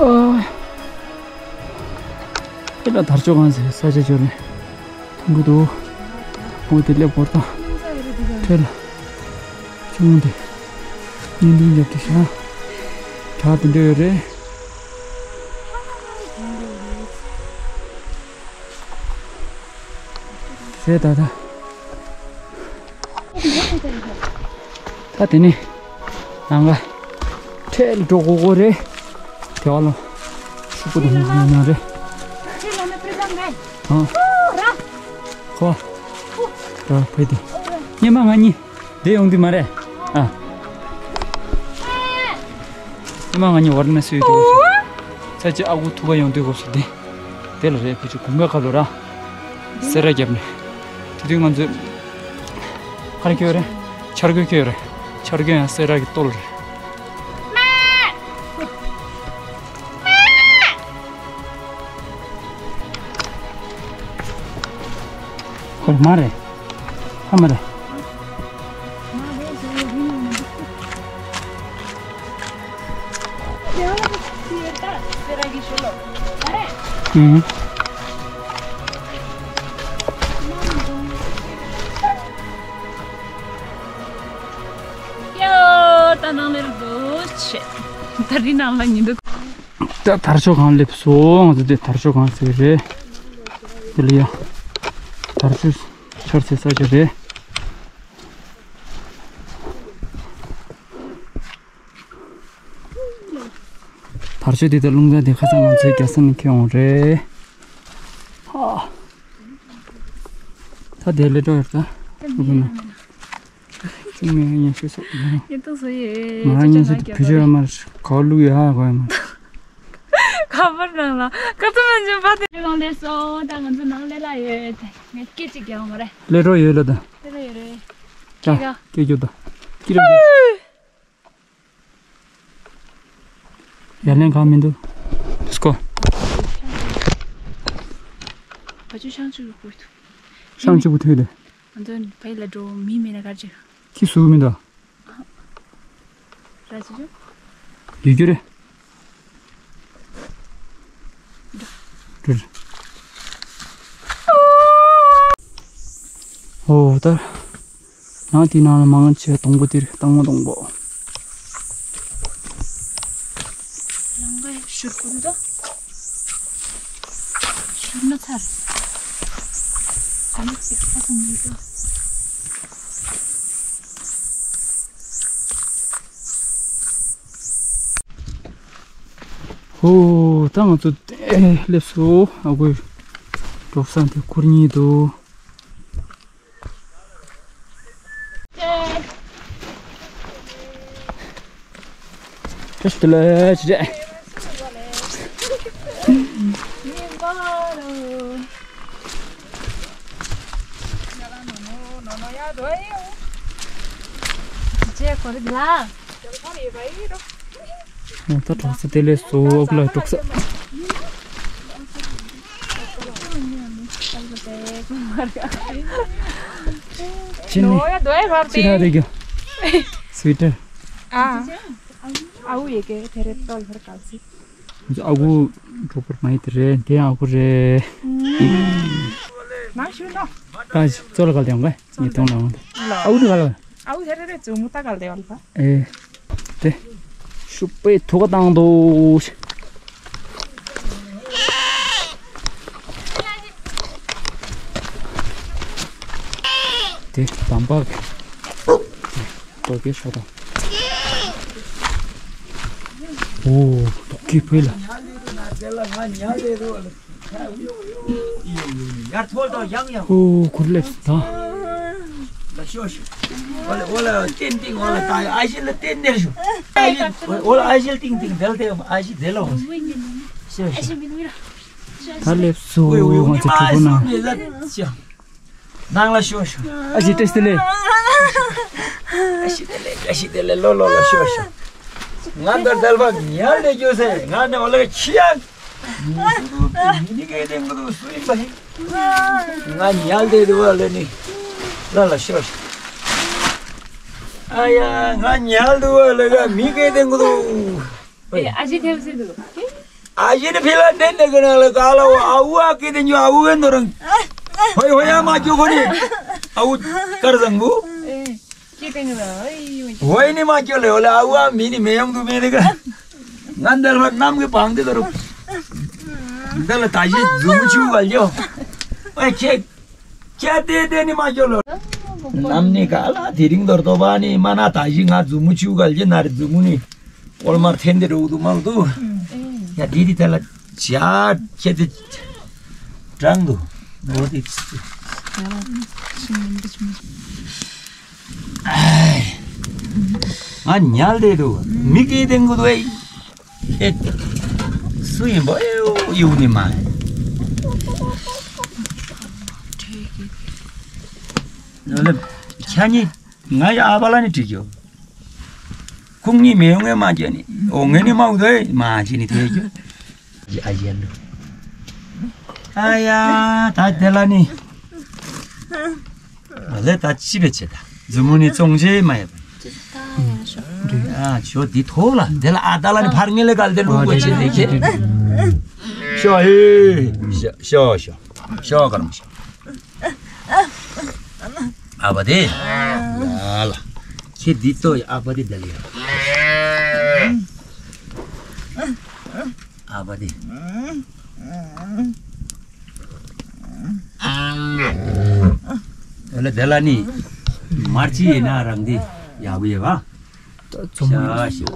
ཨ། ཨེ་ལ་དར་ལྕོག་གང་ཟེར་ས་ཆ་ཅོ་རེད། མཐོང་གི་འདུག་འོ་དེ་སླེབས་འགོར་དང་། ཁྲེལ་ལ། ཆུང་དེ། བརྙན་ཐུང་རྒྱབ་དེ་ཤ། བྲག་དེ་འདྲ་ཡོད་རེད། རེད་ད་ད། ད་དེ་ནས་ནང་ག་ཁྲེལ་འགྲོ་དགོས་དགོས་རེད། དེ་བ་ལ་ཤུག་པོ་དང་ནང་རེད། ཨ། ཁོ། ད་ཕེ་དེ། ཉི་མ་ང་གཉིས་དེ་ཡོང་དུས་མ་རེད། ཨ། ཉི་མ་ང་གཉིས་བར་ན་སུས་དུས་ས་ཅི་ཨ་ཁུ་ཐུག་ག་ཡོང་དུས་གོ་སུ་དེ། དེ་ལ་རེད་ཕུ་ཆུ་གུང་ག་ཁ་ལོ་ར། སེ་ར་རྒྱབ་ནས། དེ་དུས་ང་ཚོས། ག་རེ་ཁྱོད་རེད། འཆར་སྒོ་ཁྱོད་རེད། འཆར་སྒོ་ཡང་སེ་ར་གི་ལྟོ་ལ་རེད། ཁོ་མ་རེད། ཨ་མ་རེད། ཨུ། ནང་ལེར་འགྲོ་ཆེ། ད་རི་ནང་ལ་ཉིན་འདུག་ད་དར་ལྕོག་སྒང་སླེབས་སོང་། ང་ཚོ་དེ་དར་ལྕོག་སྒང་ཟེར་རེད། དེ་ལ་ཡ། དར་ལྕོག་ཆར་ཟེར་ས་ཆ་རེད། དར་ལྕོག་དེ་དང་རླུང་རྟ་དེ་ཁ་སང་ང་ཚོའི་རྒྱ་ས་ནས་ཁྱེར་འོང་རེད། ཧ། ད་དེ་ལས་འགྲོ་ཡོད་ད། ཨུ་ན། ཅུང་མེད་ཉན་ཤོས་སོ། ཉན་ཏོ་སོ་ཡེ། མ་ཉན་ཤོས་དུ་བུ་ཆོས་མར་ག་བ་བླུག་ཡོད་ཧ་གོ་ཡ་མ། ཁ་པར་ནང་ལ་ཀ་ཏུ་མན་ཇུ་པ་དེ་ལོང་ལས་སོ། ད་ང་ཚོ་ནང་ལས་ལ་ཡོད་དེ། ངས་སྐད་ཅིག་རྒྱག་མ་རེད། ལས་འགྲོ་ཡོད་ལ་ད། ལས་འགྲོ་ཡོད་རེད། ཀྱ། ཀྱ་ཀྱོ་ད། ཀྱི་ར། ཡར་ལེན་གང་མི་འདུག་སྐོ། བ་ཅུ་ཤང་ཅུ་རུ་ཀུ་ཐུ། ཤང་ཅུ་ཀུ་ཐུ་དེ། ང་ཚོ་བའི་ལ་འགྲོ་མི་མེད་ན་གར་ཅིག་ཁྱི་སུ་མི་འདུག་ར་ཅི་ཅུ། ཡུ་གུ་རེ། རེ་རེ། ཨོ་ད། ནང་དེའི་ནང་ལ་མང་ཆེ་སྡོང་པོ་དེ་རེད། སྡོང་པོ་སྡོང་པོ། ལང་ཀའི་ཤུར་པོ་འདི་དང་། ཤུར་ན་ཚར། ད་ནི་ཚིག་ཁ་སང་མི་འདུག་ཧོ། ད་ང་ཚོ་ཨེ་སླེབས་སོང་། ཨ་ཁུའི་གྲོགས་ས་དེ་ཁུར་གཉིས་འདུག་བཀྲ་ཤིས་བདེ་ལེགས་ཞེས་རེད། ད་གྲོགས་ས་དེ་ལས་སོ་ཨོག་ལ་གྲོགས་ས། ཅི་ནི། ཅི་ཧ་རེ་གི། སུའི་ཊར། ཨ། ཨ་ཝུ་ཡེ་གེ་དེ་རེད་ཏོལ་ཧར་གལ་སི། ཨ་ཁུ་གྲོགས་པོ་མ་ཡིན་དེ་རེད། དེ་ཨ་ཁུ་རེད། ནང་ཞུ་ནོ། ད་ཅོ་ལ་གལ་ཏེ་ཡོང་གི། ཉིས་སྟོང་ལ་འོང་དེ། ཨ་ཁུ་དེ་ག་ལ། ཨའུ་ཧེ་རེ་རེ་ཙུ་མུ་ཏ་གལ་ཏེ་ཡོད་ལ། ཨེ། དེ། ཤུག་པའི་ཐུག་བཏང་དོ། དེ་དམ་པ། ཏོ་ཀེ་ཤོ་དང་། ཨོ། ཏོ་ཀེ་ཕེ་ལ། ཡར་ཐོལ་དང་ཡང་ཡང་། ཨོ་ཁུར་ལེབ་ད། ལ་ཤོ་ཤོ། འོ་ལ་འོ་ལ་ཏན་ཏིང་འོ་ལ་ད་ཨ་ཞི་ལ་ཏན་ནེར་ཤོ། ཨ་ཞི་འོ་ལ་ཨ་ཞི་ཏིང་ཏིང་དེལ་དེ་ཨ་ཞི་དེ་ལ་འོ། ཤོ་ཤོ། ད་ལེབ་སོ་ང་ཚོ་གྲོགས་པོ་ན། ནང་ལ་ཤོ་ཤོ། ཨ་ཞི་བཀྲ་ཤིས་བདེ་ལེགས། བཀྲ་ཤིས་བདེ་ལེགས་བཀྲ་ཤིས་བདེ་ལེགས། ལོ་ལོ་ལོ་ཤོ་ཤོ། ང་ད་དལ་བ་ཉལ་བསྡད་རྒྱུ་ཟེར། ང་ནི་འོ་ལ་ཁྱི་ཡང་མི་འདུག་མི་ནི་གའི་དེ་མི་འདུག་སུ་ཡིན་པ་ཡིན། ང་ཉལ་བསྡད་འདུག་བ་ལ་ནི། ལ་ལ་ཤོ་ཤོ། ཨ་ཡ་ང་ཉལ་འདུག་བ་ལ་ག་མི་གའི་དེ་མི་འདུག་ཨེ། ཨ་ཞི་ཐེབས་སྲིད་འདུག་ཨ་ཞི་ནི་ཕི་ལ་འདྲེན་འདྲེན་གི་ནང་ལ་ག་ལ་བ་ཨ་ཝུ་ཨ་ཀི་དེ་ཉོ་ཨ་ཝུ་གི་ནོ་རང་། ཧོ་ཡ་ཧོ་ཡ་མ་ཅོ་ཁོ་ནི། ཨ་ཝུ་དཀར་བཟང་བུ། ཨེ། ཅི་ཏེང་ར་ཨེ་ཡོ། ཧོ་ཡ་ནི་མ་ཅོ་ལེ་ཧོ་ལེ་ཨ་ཝུ་ཨ་མི་ནི་མེ་ཡོང་དུ་མེ་རེ་ག་ང་འདལ་བ་གནམ་གི་བང་དེ་དོ་རུ། འདལ་ད་ཞི་རྫུ་མུ་ཆུ་ག་ལྱོ། ཨེ་ཁྱེད། ཁྱེད་དེ་དེ་ནི་མ་ཤོ་ལོ། ནམ་ནི་ག་ལ་དེ་རིང་དོར་དོ་བ་ནི་མ་ན་ད་ཞི་ང་རྫུ་མུ་ཆུ་ག་ལ་ཇི་ན་རི་རྫུ་མུ་ནི་ཨོལ་མར་འཐེན་དེ་འགྲོ་དུ་མང་དུ། ཡ་དེ་དེ་ཐ་ལ་ཇ་ཁྱེད་དེ་དྲང་དུ་འོ་དེ། ང་ཉལ་དེ་དུ་མི་སྐད་དེ་ངུ་དུ་ཨེ། ཨེ། སུ་ཡིན་པ་ཨེ་ཡོ་ཡོ་ནི་མ། ནོ་ལེ། ཁྱ་ཉི་ང་ཡ་ཨ་བ་ལ་ནི་དྲིས་ཡོ། ཁུང་ཉི་མེ་ཡོང་ངེ་མ་ཅེ་ནི་ཨོ་ངེ་ནི་མ་འུ་དོ་ཨེ་མ་ཅེ་ནི་དེ་ཡོ། ཨ་ཡ་ལུ། ཨ་ཡ་ད་དེ་ལ་ནི། ལེ་ད་ཅི་བེ་ཆེ་ད། ཛུ་མུ་ནི་ཙོང་ཅེ་མ་ཡ་བ། ཨ་ཞོ་འདི་ཐོག་ལ་དེ་ལ་ཨ་ད་ལ་ནི་ཕར་ངེ་ལེ་གལ་ཏེ་ལུ་གོ་ཅེ་ལེ་ཁེ། ཤོ་ཧེ། ཤོ་ཤོ་ཤོ་ཤོ་གར་མ་ཤོ། ཨ་བ་དེ། ཡ་ལ། ཁེ་འདི་ཏོ་ཡ་ཨ་བ་དེ་དེ་ལ་ཡ། ཨ་བ་དེ། དེ་ལ་དེ་ལ་ནི་མར་ཅི་ཡིན་ན་རང་འདི་ཡག་པོ་ཡོད་པ། ཤ་ཤ།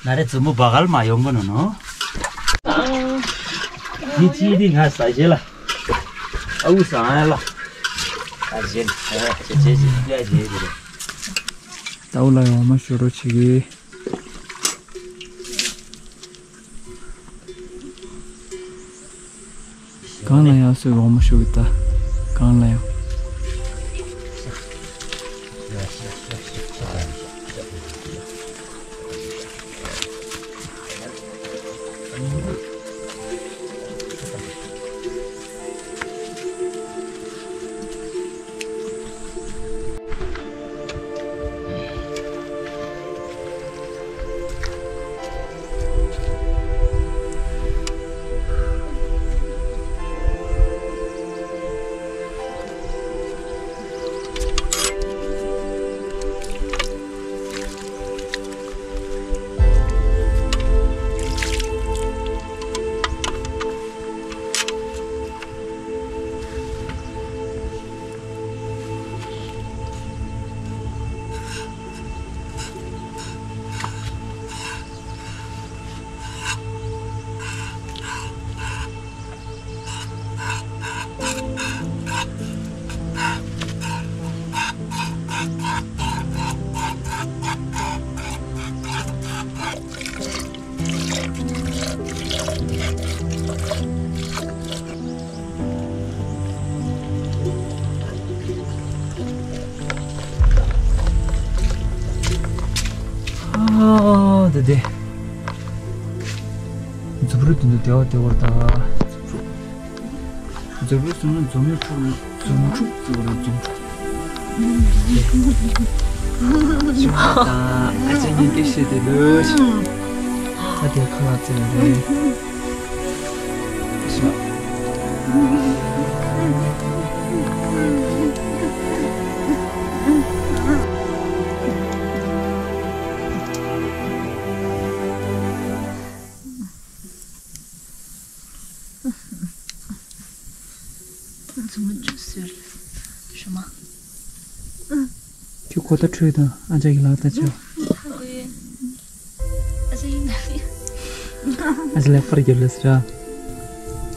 ང་རེ་བཙུན་མོ་བ་གལ་མ་ཡོང་གི་ནོ་ནོ། ཡི་ཅི་རི་ང་ས་ཞེ་ལ། ཨ་འུ་ས་ཨ་ལ། ཨ་ཞེ་ལ། ཨ་ཞེ་ཞེ་ཞེ་ཞེ་ཞེ་ཞེ། ད་འུ་ལ་ཡོང་མ་ཤོར་རོ་ཆི་གི། གང་ལ་ཡང་སུས་འོ་མ་ཤུ་གི་ད། གང་ལ་ཡང་། ཨ་དེ་དེ། མཛུབ་རུ་དེ་འདུག་དེ་བ་དེ་བར་དང་། མཛུབ་རུ། མཛུབ་རུ་སོང་ན་འཛུམ་ཕྲུག་འཛུམ་ཕྲུག་ཟེར་བ་རེད། འཛུམ་ཕྲུག་ཅི་མ་དང་ཨ་ཅག་གཉིས་སྐད་བཤད་དེ་ལོས། ད་དེ་ཁ་ལག་ཙེ་རེད། ཤ། ཚང་མ་ཅུང་ཟད་རེད། ཞུ་མ། ཁྱོད་གོ་ད་ཁྲུས་དང་ཨ་ཅག་གི་ལག་ད་ཆོ། ཧ་གོ་ཡོད། ཨ་ཅག་ཡིན་ན་ཡིན། ཨ་ཅག་ལེགས་པར་རྒྱབ་ལས་ར།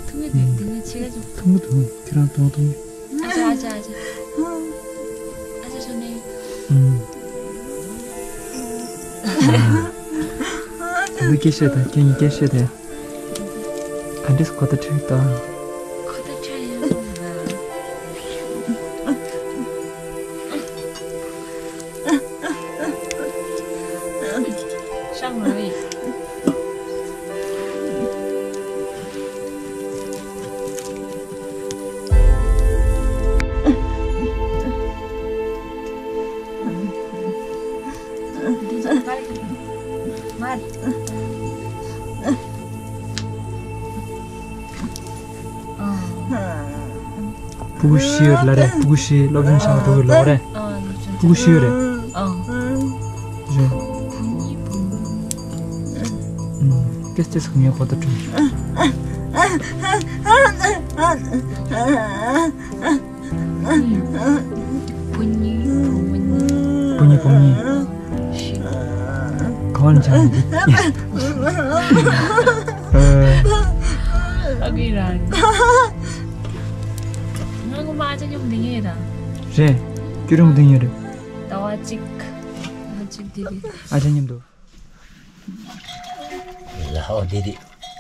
ཐུག་མེད་དེ་དེ་ནས་ཆེ་ག་ཅུང་། ཐུག་མེད་དུ་ཁྱེད་རང་དོང་ཐུག་མེད། ཨ་ཅག་ཨ་ཅག་ཨ་ཅག་ཨ་ཅག་ཞོ་ནས། ཨུམ། འདི་སྐད་བཤད་དང་ཁྱེད་གཉིས་སྐད་བཤད་དེ། ག་འདྲས་གོ་ད་ཁྲིད་དང་། གོ་ད་ཁྲིད་ཡོད་ན། ཤང་རེད། སྤུ་གུ་བཞི་ཡོད་ལ་རེད། སྤུ་གུ་བཞི་སློབ་སྦྱོང་བྱ་བ་འགྲོ་གི་ལོག་རེད། སྤུ་གུ་བཞི་ཡོད་རེད། རེད། ཏེས་ཏེས་ངས་གོ་བརྡ་སྤྲོད། བུ་གཉིས། བུ་གཉིས། བུ་གཉིས། ག་བ་ལ་ཆགས་འདུག་ཨ་གི་ར། ང་ངོ་མ་ཨ་ཅག་མཉམ་འདི་ངེས་ར། རེད། ཁྱོད་རང་འདི་ངེས་རེད། ཟླ་བ་གཅིག་ཟླ་བ་གཅིག་འདི་རེད། ཨ་ཅག་མཉམ་དུ། ལ་ཧོ་དེ་དེ་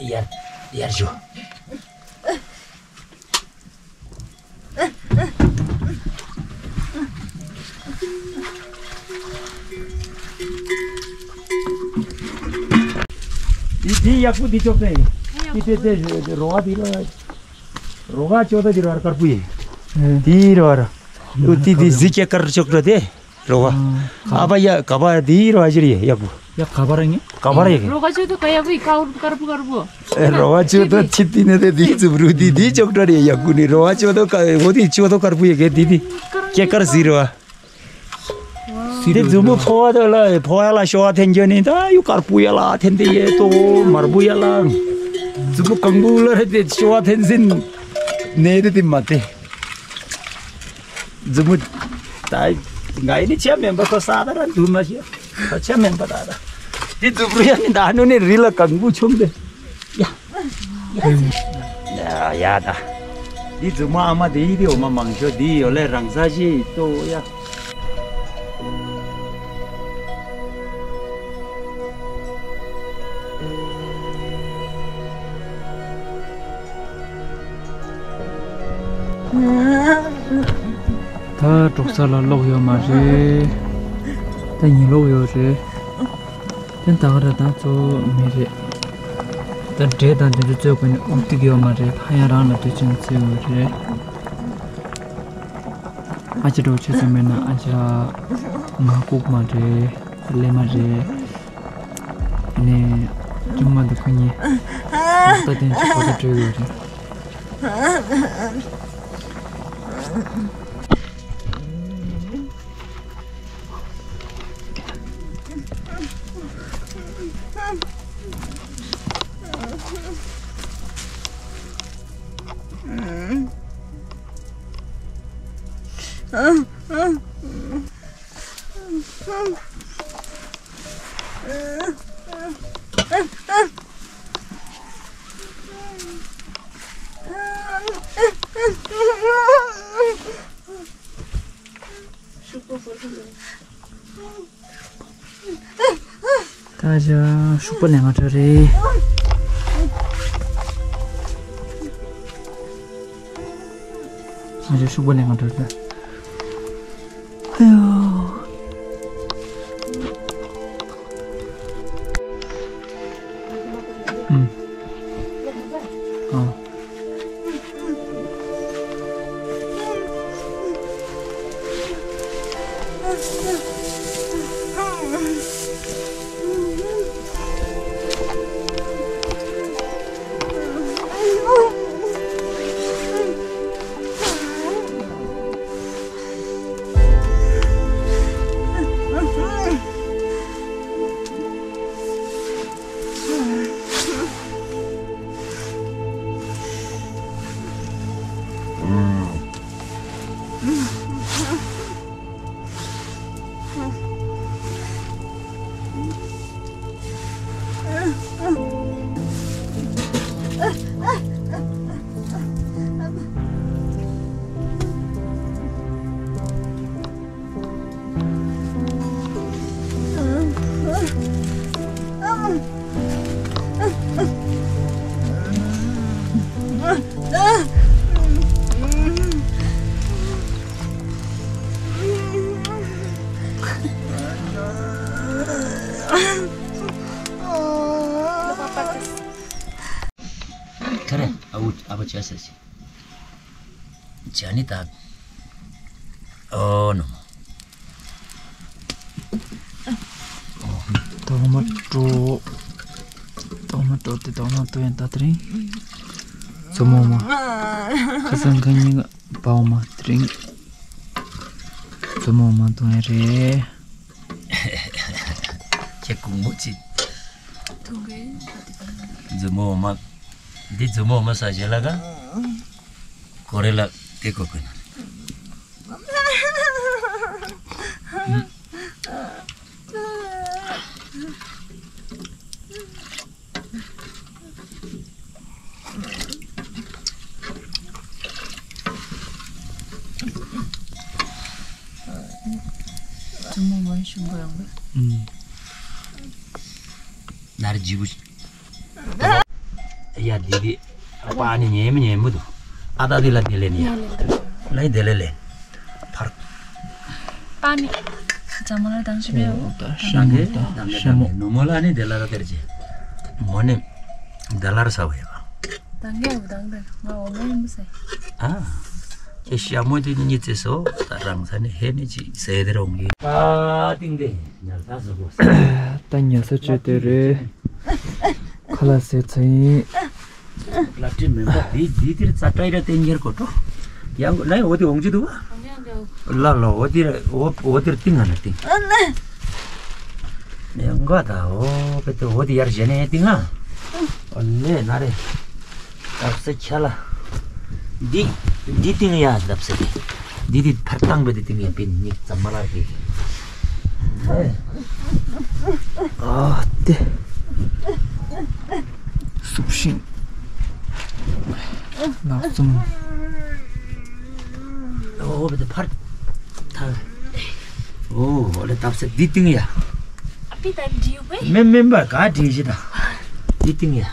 ཡར་ཡར་ཞུ། དེ་དེ་ཡག་པོ་དེ་ཅོག་ཙེ་ཡིན། དེ་དེ་དེ་རོ་བ་དེ་ལ་རོ་བ་ཅོག་ཙེ་དེ་རོ་བ་དཀར་པོ་ཡིན། དེ་རོ་བ་ར། ཨུ་ཏི་དི་ཟི་ཀྱ་ཀར་ཅོག་ར་དེ་རོ་བ། ཨ་བ་ཡ་ག་བ་དི་རོ་བ་ཅི་རི་ཡ་བུ། ཡ་ག་བ་ར་ངེ། ག་བ་ར་ཡ་གེ། རོ་བ་ཅོ་དོ་ག་ཡ་བུ་ཡི་ཀ་བུ་ཀར་བུ་ཀར་བུ། རོ་བ་ཅོ་དོ་ཆི་ཏི་ནེ་དེ་དི་ཙུབ་རུ་དི་དི་ཅོག་ར་རི་ཡ་གུ་ནི་རོ་བ་ཅོ་དོ་ག་བོ་དི་ཅོ་དོ་ཀར་བུ་ཡ་གེ་དི་དི། ཀྱ་ཀར་ཟི་རོ་བ། དེ་མཛུབ་མོ་ཕོ་བ་དེ་ལ་ཕོ་བ་ལ་ཤོ་བ་འཐེན་རྒྱུ་ནི་ད་ཡུ་དཀར་པོ་ཡ་ལ་འཐེན་དེ་ཡེ་ཏོ་དམར་པོ་ཡ་ལ། མཛུབ་མོ་གང་པོ་ལ་རེ་དེ་ཤོ་བ་འཐེན་ཟིན་ནེ་རེ་དེ་མ་དེ། མཛུབ་མོ་ད་ང་ཡི་ནི་ཆ་མེན་པ་ཁོ་ས་ད་ར་འདུག་མ་ཤེས་ཁོ་ཆ་མེན་པ་ད་ད། དེ་མཛུབ་རུ་ཡ་ནི་ད་ནུ་ནི་རི་ལ་གང་པོ་ཆུམ་དེ། ཡ། ཡ་ཡ་ད། འདི་རྫུན་མ་ཨ་མ་དེ་ཡིད་དེ་འོ་མ་མང་ཤོས་འདི་ཡོད་ལས་རང་ས་ཞིག་ཏོ་ཡ། ད་འབྲོག་ས་ལ་གློག་ཡོད་མ་རེད། ད་ཉི་གློག་ཡོད་རེད། དེ་ད་ག་ར་ད་གཙོ་བོ་མེད་རེད། ད་འབྲས་དང་དེ་ཚོ་བཙོས་དགོས་ནི་ཨུ་ཏིག་ཡོད་མ་རེད། ཧ་ཡང་རང་ལ་དུས་ཆེན་བཙོས་ཡོད་རེད། ཨ་ཅག་འགྲོ་ཆེ་ཚོད་མེད་ན་ཨ་ཅག་ང་ལྐུགས་མ་རེད། ཀླད་མ་རེད། ནས་གཅུང་མ་འདུག་ཁོ་གཉིས་ལག་བསྟར་དེ་ཚོ་ཁོ་ཚོ་བྲོས་ཡོད་རེད། ད་ཅི་ཤུག་པ་ལེན་ག་འགྲོ་རེད། ད་ཅི་ཤུག་པ་ལེན་ག་འགྲོ་རེད། ཨ་ཡོ། ཨུམ། ཨ། ཁ་རེ་ཨ་བུ་ཨ་བུ་ཅག་ཟེར་ཞིག་ཇ་ནི་ད། ཨོ་ནོ། དོག་མ་སྤྲོ། དོག་མ་སྤྲོ་དེ་དོག་མ་སྤྲོ་ཡན་ད་དེ་རིང་། མཛོ་མོ་མ། ཁ་སང་ཁ་ཉིན་པའོ་མ་དེ་རིང་། མཛོ་མོ་མ་དོ་ཡན་རེད། ཁྱེད་ཀུང་མོ་ཅི། མཛོ་མོ་མ། འདི་མཛོ་མོ་མ་ས་ཞེ་ལ་ག་ཀོ་རེ་ལ་དེ་ཀོ་ཀོ་ན། ནར་ཇིབ། ཡ་དེ་དེ། པ་ནི་ཉེ་མི་ཉེ་མི་འདུག་ཨ་ད་དེ་ལ་དེ་ལེ་ནི་ཡ། ལ་དེ་ལེ་ལེ། ཕར། པ་ནི། ཇ་མ་ལ་དང་ཞིབ་ཡོད། ད་ཤ་མོ་ད་ཤ་མོ། ནུ་མོ་ལ་ནི་དེ་ལ་ར་དེར་ཅི། མོ་ནི། དེ་ལ་ར་ས་བ་ཡ། དང་གེ་འུ་དང་གེ་ང་འོ་མ་ཡིན་མི་སེ། ཨ། ཁྱེད་ཞྭ་མོ་དེ་གཉིས་བཙས་སོ། ད་རང་ས་ནས་ཧེ་ནས་ཅིག་ཟེར་དེ་རོང་གི། ཨ་ཏིང་དེ་ཉལ་ད་ཟོ་གོ། ད་ཉལ་ས་བཅོས་དེ་རེད། ཁ་ལག་ཟས་ཚར་ཡིན། ལ་ཏྲི་མེན་པ་དེ་དེ་དེར་རྩ་བྲལ་ར་ཏེ་ཉལ་གོ་ཏོ། ཡང་ལ་འོ་དེ་འོང་གི་འདུག་བ། ལ་ལ་འོ་དེར་འོ་འོ་དེར་ཏིང་ང་ན་ཏིང་། ཡང་ག་ད་འོ་པེ་ཏེ་འོ་དེ་ཡར་བཞེས་ནས་ཏིང་ང་། འོ་ལེ་ན་རེ། ཨ་སེ་ཁྱ་ལ། འདི་འདི་ཏིང་ཡ་འདབ་སེ་དེ། འདི་འདི་ཕར་བཏང་པའི་དེ་ཏིང་ཡ་པིན་ཉིག་ཙམ་མ་ལག་གི། ཨ་ཏེ། སུབ་ཤིང་། ལག་ཙམ། ཨོ་བེ་དེ་ཕར་ཐ། ཨོ་ཨོ་ལེ་འདབ་སེ་འདི་ཏིང་ཡ། ཨ་པི་ད་འདྲིའུ་བེ། མེན་མེན་པ་ག་འདྲི་ཞིག་ད། འདི་ཏིང་ཡ།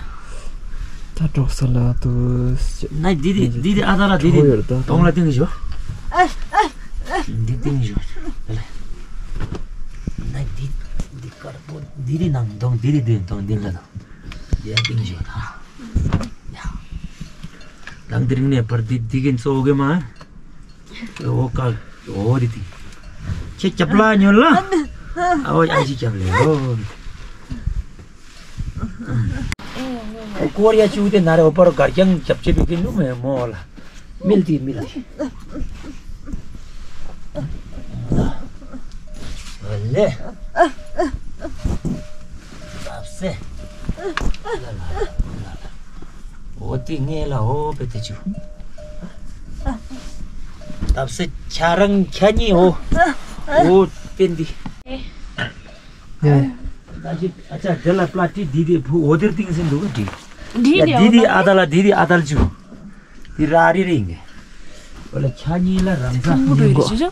ད་འགྲོགས་ལ་དུ། ན་འདི་འདི་འདི་འདི་ཨ་ད་ལ་འདི་འདི་གྲོགས་ཡོད་ད་གདོང་ལ་ཏིང་ཞོ། འདི་ཏིང་ཞོ། ལེ། ན་འདི་འདི་དཀར་པོ་འདི་རི་ནང་གདོང་འདི་རི་འདི་གདོང་འདི་ལ་དང་། འདི་ཏིང་ཞོ་ད། ཡ། དང་དེ་རིང་ནས་བར་འདི་འདི་གིན་གཙོ་བོ་གི་མ། འོ་ཀ་འོ་རི་ཏིང་། ཁྱེད་རྒྱབ་ལ་ཉོན་ལ། ཨ་འོ་ཨ་ཅི་རྒྱབ་ལེ་འོ། ཨོ་ཀོ་རི་ཡ་ཅུ་དེ་ན་རེ་འོ་པར་གར་ཀྱང་རྒྱབ་ཆེ་བི་གི་ནུ་མེ་མོ་ལ། མིལ་ཏི་མིལ་ཏི། ཨ་ལེ། ལབ་སེ། ལ་ལ་ལ་ལ། འོ་དེ་ངས་ལ་འོ་པེ་ཏེ་ཅུ། ལབ་སེ་ཁྱ་རང་ཁྱ་གཉིས་འོ། འོ་པེན་ཏི། ཡ། ད་ཅི་ཨ་ཅག་དེ་ལ་པླ་ཏི་འདི་དེ་བུ་འོ་དེར་ཏིང་སེ་འདུག་ག་འདི། འདི་ཡ་འདི་འདི་ཨ་ད་ལ་འདི་འདི་ཨ་ད་ལ་ཅུ། འདི་ར་རི་རི་ཡིན་གི། འོ་ལ་ཁྱ་གཉིས་ལ་རང་ས། ཁམ་བུ་རུ་རི་ཅི་ཅོ།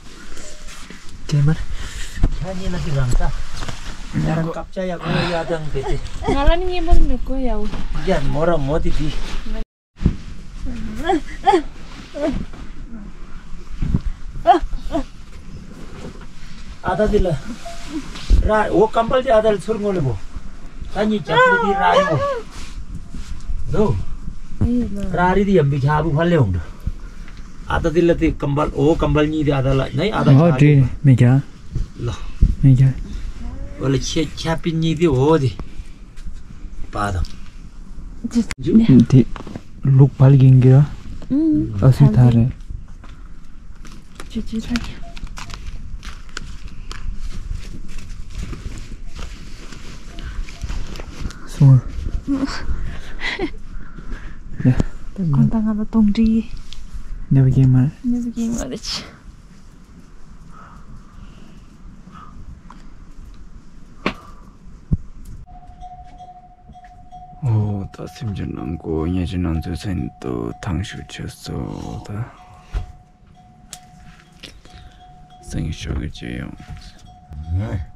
ཏེ་མར། ཁྱ་གཉིས་ལ་འདི་རང་ས། ཡ་རང་ཀབ་ཅ་ཡ་གོ་ཡ་དང་དེ་དེ། ང་ལ་ནི་ཉེ་མོར་མི་གོ་ཡ་འོ། ཡ་མོ་ར་མོ་དེ་འདི། ཨ་ད་དེ་ལ། ར་འོ་ཀམ་པལ་དེ་ཨ་ད་ལ་ཚུར་ངོ་ལེ་བོ། ད་ནི་རྒྱབ་ལ་དེ་ར་རི་བོ། དོ། ར་རི་དེ་ཡམ་བི་ཁྱ་བུ་ཕ་ལེ་འོང་དོ། ཨ་ད་དེ་ལ་དེ་ཀམ་པལ་འོ་ཀམ་པལ་གཉིས་དེ་ཨ་ད་ལ་ནི་ཨ་ད་ཨོ་ཁྱ་བུ། དྲི་མི་རྒྱ། ལ། མི་རྒྱ། འོ་ལ་ཁྱེད་ཁྱ་པི་གཉིས་དེ་འོ་དེ། པ་དང་། འདི་ལུག་བལ་གྱིན་གྱི་ཨ་སུའི་ཐ་རེད། ཅི་ཅི་ཐ་རེད། སོང་། ཡ། གང་ལྟར་ང་ལ་གདོང་འདྲི། ནེ་བ་གིན་མ། ནེ་བ་གིན་མ་རེད། ཨོ་ད་སེམས་ཅན་ནང་གོ་ཉེ་ཅན་ནང་ཚོའི་མཚན་དུ་ཐང་ཞུ་ཆེ་སོ་ད། སེང་ཞོ་གི་ཅི་ཡོང་།